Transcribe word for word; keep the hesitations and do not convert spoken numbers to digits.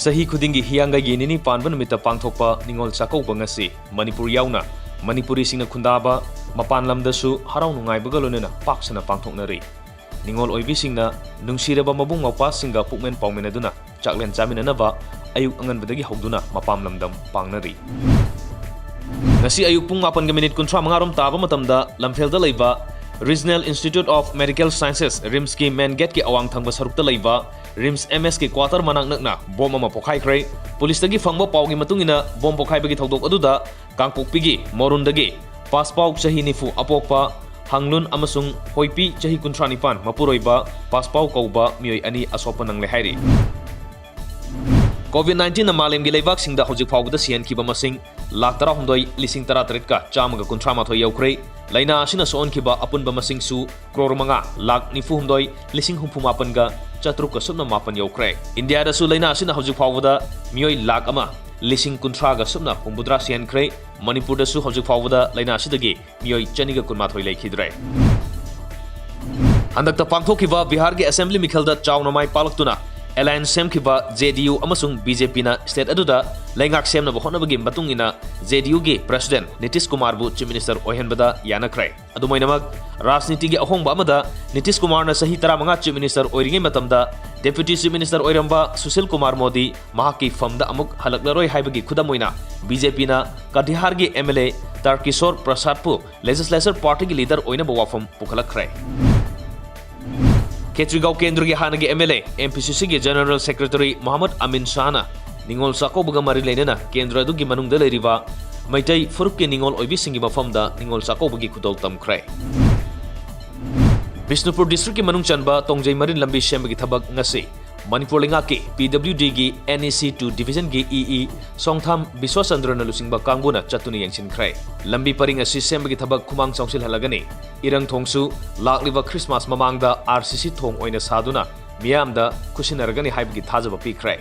ꯆꯍꯤ ꯈꯨꯗꯤꯡꯒꯤ ꯍꯤꯌꯥꯡꯒꯩꯒꯤ ꯅꯤꯅꯤ ꯄꯥꯟꯕ ꯅꯨꯃꯤꯠꯇ ꯄꯥꯡꯊꯣꯛꯄ ꯅꯤꯉꯣꯜ ꯆꯥꯛꯀꯧꯕ ꯉꯁꯤ ꯃꯅꯤꯄꯨꯔ ꯌꯥꯎꯅ ꯃꯅꯤꯄꯨꯔꯤꯁꯤꯡꯅ ꯈꯨꯟꯗꯥꯕ ꯃꯄꯥꯟ ꯂꯝꯗꯁꯨ ꯍꯔꯥꯎ ꯅꯨꯡꯉꯥꯏꯕꯒ ꯂꯣꯏꯅꯅ ꯄꯥꯛ ꯁꯟꯅ ꯄꯥꯡꯊꯣꯛꯅꯔꯤ꯫ ꯅꯤꯉꯣꯜ ꯑꯣꯏꯕꯤꯁꯤꯡꯅ ꯅꯨꯡꯁꯤꯔꯕ ꯃꯕꯨꯡ ꯃꯧꯄ꯭ꯋꯥꯁꯤꯡꯒ ꯄꯨꯛꯃꯦꯟ ꯄꯥꯎꯃꯤꯟꯅꯗꯨꯅ ꯆꯥꯛꯂꯦꯟ ꯆꯥꯃꯤꯟꯅꯅꯕ ꯑꯌꯨꯛ ꯑꯉꯟꯕꯗꯒꯤ ꯍꯧꯗꯨꯅ ꯃꯄꯥꯝ ꯂꯝꯗꯝ ꯄꯥꯡꯅꯔꯤ꯫ ꯉꯁꯤ ꯑꯌꯨꯛ ꯄꯨꯡ ꯃꯥꯄꯟꯒ ꯃꯤꯅꯤꯠ ꯀꯨꯟꯊ꯭ꯔꯥ ꯃꯉꯥ ꯔꯣꯝ ꯇꯥꯕ ꯃꯇꯝꯗ ꯂꯝꯐꯦꯜꯗ ꯂꯩꯕ Regional Institute of Medical Sciences, ꯔꯤꯝꯁꯀꯤ main gateꯀꯤ ꯑꯋꯥꯡ ꯊꯪꯕ ꯁꯔꯨꯛꯇ ꯂꯩꯕ ꯔꯤꯝꯁ ꯑꯦꯝ ꯑꯦꯁꯀꯤ quarter ꯃꯅꯥꯛ ꯅꯛꯅ ꯕꯣꯝ ꯑꯃ ꯄꯣꯈꯥꯏꯈ꯭ꯔꯦ꯫ ꯄꯨꯂꯤꯁꯇꯒꯤ ꯐꯪꯕ ꯄꯥꯎꯒꯤ ꯃꯇꯨꯡ ꯏꯟꯅ, ꯕꯣꯝ ꯄꯣꯈꯥꯏꯕꯒꯤ ꯊꯧꯗꯣꯛ ꯑꯗꯨꯗ ꯀꯥꯡꯄꯣꯛꯄꯤꯒꯤ ꯃꯣꯔꯨꯟꯗꯒꯤ ꯄꯥꯁꯄꯥꯎ ꯆꯍꯤ ꯅꯤꯐꯨ ꯑꯄꯣꯛꯄ ꯍꯥꯡꯂꯨꯟ ꯑꯃꯁꯨꯡ ꯍꯣꯏꯄꯤ ꯆꯍꯤ ꯀꯨꯟꯊ꯭ꯔꯥ ꯅꯤꯄꯥꯟ ꯃꯄꯨꯔꯣꯏꯕ ꯄꯥꯁꯄꯥꯎ ꯀꯧꯕ ꯃꯤꯑꯣꯏ ꯑꯅꯤ ꯑꯁꯣꯛꯄ ꯅꯪꯂꯦ ꯍꯥꯏꯔꯤ꯫ COVID nineteenꯅ ꯃꯥꯂꯦꯝꯒꯤ ꯂꯩꯕꯥꯛꯁꯤꯡꯗ ꯍꯧꯖꯤꯛ ꯐꯥꯎꯕꯗ ꯁꯤꯍꯟꯈꯤꯕ ꯃꯁꯤꯡ ꯂꯥꯈ ꯇꯔꯥꯍꯨꯝꯗꯣꯏ ꯂꯤꯁꯤꯡ ꯇꯔꯥꯇꯔꯦꯠꯀ ꯆꯥꯝꯃꯒ ꯀꯨꯟꯊ꯭ꯔꯥ ꯃꯥꯊꯣꯏ ꯌꯧꯈ꯭ꯔꯦ꯫ ꯂꯥꯏꯅꯥ ꯑꯁꯤꯅ ꯁꯣꯛꯍꯟꯈꯤꯕ ꯑꯄꯨꯟꯕ ꯃꯁꯤꯡꯁꯨ ꯀ꯭ꯔꯣꯔ ꯃꯉꯥ ꯂꯥꯈ ꯅꯤꯐꯨ ꯍꯨꯝꯗꯣꯏ ꯂꯤꯁꯤꯡ ꯍꯨꯝꯐꯨ ꯃꯥꯄꯟꯒ ꯆꯥꯇ꯭ꯔꯨꯛꯀ ꯁꯨꯞꯅ ꯃꯥꯄꯟ ꯌꯧꯈ꯭ꯔꯦ꯫ ꯏꯟꯗꯤꯌꯥꯗꯁꯨ ꯂꯥꯏꯅꯥ ꯑꯁꯤꯅ ꯍꯧꯖꯤꯛ ꯐꯥꯎꯕꯗ ꯃꯤꯑꯣꯏ ꯂꯥꯈ ꯑꯃ ꯂꯤꯁꯤꯡ ꯀꯨꯟꯊ꯭ꯔꯥꯒ ꯁꯨꯞꯅ ꯍꯨꯝꯐꯨꯇꯔꯥ ꯁꯤꯍꯟꯈ꯭ꯔꯦ꯫ ꯃꯅꯤꯄꯨꯔꯗꯁꯨ ꯍꯧꯖꯤꯛ ꯐꯥꯎꯕꯗ ꯂꯥꯏꯅꯥ ꯑꯁꯤꯗꯒꯤ ꯃꯤꯑꯣꯏ ꯆꯅꯤꯒ ꯀꯨꯟꯃꯥꯊꯣꯏ ꯂꯩꯈꯤꯗ꯭ꯔꯦ꯫ ꯍꯟꯗꯛꯇ ꯄꯥꯡꯊꯣꯛꯈꯤꯕ ꯕꯤꯍꯥꯔꯒꯤ assembly ꯃꯤꯈꯜꯗ ꯆꯥꯎꯅ ꯃꯥꯏ ꯄꯥꯛꯂꯛꯇꯨꯅ alliance ꯁꯦꯝꯈꯤꯕ JDU ꯑꯃꯁꯨꯡ BJPꯅ state ꯑꯗꯨꯗ ꯂꯩꯉꯥꯛ ꯁꯦꯝꯅꯕ ꯍꯣꯠꯅꯕꯒꯤ ꯃꯇꯨꯡ ꯏꯟꯅ JDUꯒꯤ president ꯅꯤꯇꯤꯁ ꯀꯨꯃꯥꯔꯕꯨ chief minister ꯑꯣꯏꯍꯟꯕꯗ ꯌꯥꯅꯈ꯭ꯔꯦ꯫ ꯑꯗꯨꯝ ꯑꯣꯏꯅꯃꯛ, ꯔꯥꯖꯅꯤꯇꯤꯒꯤ ꯑꯍꯣꯡꯕ ꯑꯃꯗ ꯅꯤꯇꯤꯁ ꯀꯨꯃꯥꯔꯅ ꯆꯍꯤ ꯇꯔꯥꯃꯉꯥ chief minister ꯑꯣꯏꯔꯤꯉꯩ ꯃꯇꯝꯗ deputy chief minister ꯑꯣꯏꯔꯝꯕ ꯁꯨꯁꯤꯜ ꯀꯨꯃꯥꯔ ꯃꯣꯗꯤ ꯃꯍꯥꯛꯀꯤ ꯐꯝꯗ ꯑꯃꯨꯛ ꯍꯜꯂꯛꯂꯔꯣꯏ ꯍꯥꯏꯕꯒꯤ ꯈꯨꯗꯝ ꯑꯣꯏꯅ BJPꯅ ꯀꯇꯤꯍꯥꯔꯒꯤ MLA ꯇꯥꯔꯀꯤꯁꯣꯔ ꯄ꯭ꯔꯁꯥꯗꯄꯨ legislature partyꯒꯤ leader ꯑꯣꯏꯅꯕ ꯋꯥꯐꯝ ꯄꯨꯈꯠꯂꯛꯈ꯭ꯔꯦ꯫ ꯈꯦꯇ꯭ꯔꯤꯒꯥꯎ ꯀꯦꯟꯗ꯭ꯔꯒꯤ ꯍꯥꯟꯅꯒꯤ MLA, MPCCꯒꯤ general secretary ꯃꯣꯍꯝꯃꯗ ꯑꯃꯤꯟ ꯁꯥꯍꯅ ꯅꯤꯉꯣꯜ ꯆꯥꯛꯀꯧꯕꯒ ꯃꯔꯤ ꯂꯩꯅꯅ ꯀꯦꯟꯗ꯭ꯔ ꯑꯗꯨꯒꯤ ꯃꯅꯨꯡꯗ ꯂꯩꯔꯤꯕ ꯃꯩꯇꯩ ꯐꯨꯔꯨꯞꯀꯤ ꯅꯤꯉꯣꯜ ꯑꯣꯏꯕꯤꯁꯤꯡꯒꯤ ꯃꯐꯝꯗ ꯅꯤꯉꯣꯜ ꯆꯥꯛꯀꯧꯕꯒꯤ ꯈꯨꯗꯣꯜ ꯇꯝꯈ꯭ꯔꯦ꯫ ꯕꯤꯁꯅꯨꯄꯨꯔ districtꯀꯤ ꯃꯅꯨꯡ ꯆꯟꯕ ꯇꯣꯡꯖꯩ ꯃꯔꯤꯜ ꯂꯝꯕꯤ ꯁꯦꯝꯕꯒꯤ ꯊꯕꯛ ꯉꯁꯤ ꯃꯅꯤꯄꯨꯔ ꯂꯩꯉꯥꯛꯀꯤ PWDꯒꯤ NEC two divisionꯒꯤ EE ꯁꯣꯡꯊꯥꯝ ꯕꯤꯁ꯭ꯋꯆꯟꯗ꯭ꯔꯅ ꯂꯨꯆꯤꯡꯕ ꯀꯥꯡꯕꯨꯅ ꯆꯠꯇꯨꯅ ꯌꯦꯡꯁꯤꯟꯈ꯭ꯔꯦ꯫ ꯂꯝꯕꯤ ꯄꯔꯤꯡ ꯑꯁꯤ ꯁꯦꯝꯕꯒꯤ ꯊꯕꯛ ꯈꯨꯃꯥꯡ ꯆꯥꯎꯁꯤꯜꯍꯜꯂꯒꯅꯤ꯫ ꯏꯔꯪ ꯊꯣꯡꯁꯨ ꯂꯥꯛꯂꯤꯕ Christmas ꯃꯃꯥꯡꯗ RCC ꯊꯣꯡ ꯑꯣꯏꯅ ꯁꯥꯗꯨꯅ ꯃꯤꯌꯥꯝꯗ ꯈꯨꯠꯁꯤꯟꯅꯔꯒꯅꯤ ꯍꯥꯏꯕꯒꯤ ꯊꯥꯖꯕ ꯄꯤꯈ꯭ꯔꯦ꯫